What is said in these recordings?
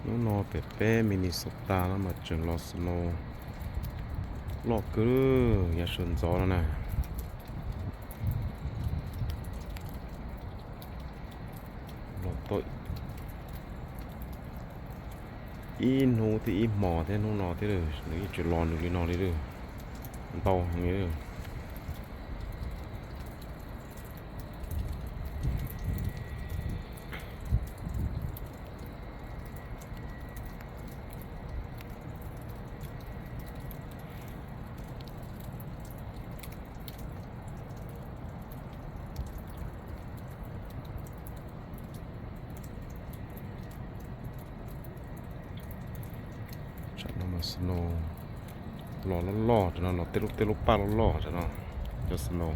Hnub no pem peb Minnesota no mas tseem los snow loj kawg, yav sawv ntxov no na. Los tau ib hnub thiab ib hmos thiab hnub no thiab, nws yeej tseem los nws li no li lawm. Ntau heev li. Tsam no mas snow los loj loj, tsam no los tej lub tej lub paj loj loj tsam no, cov snow.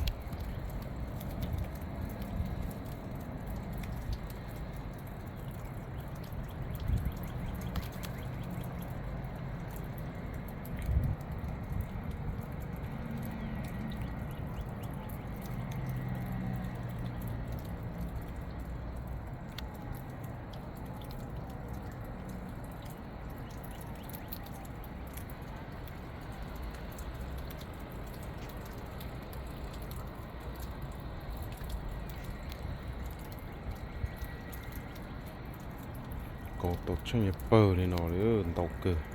Kauv tau tsheej pawg li no li, ntau kawg.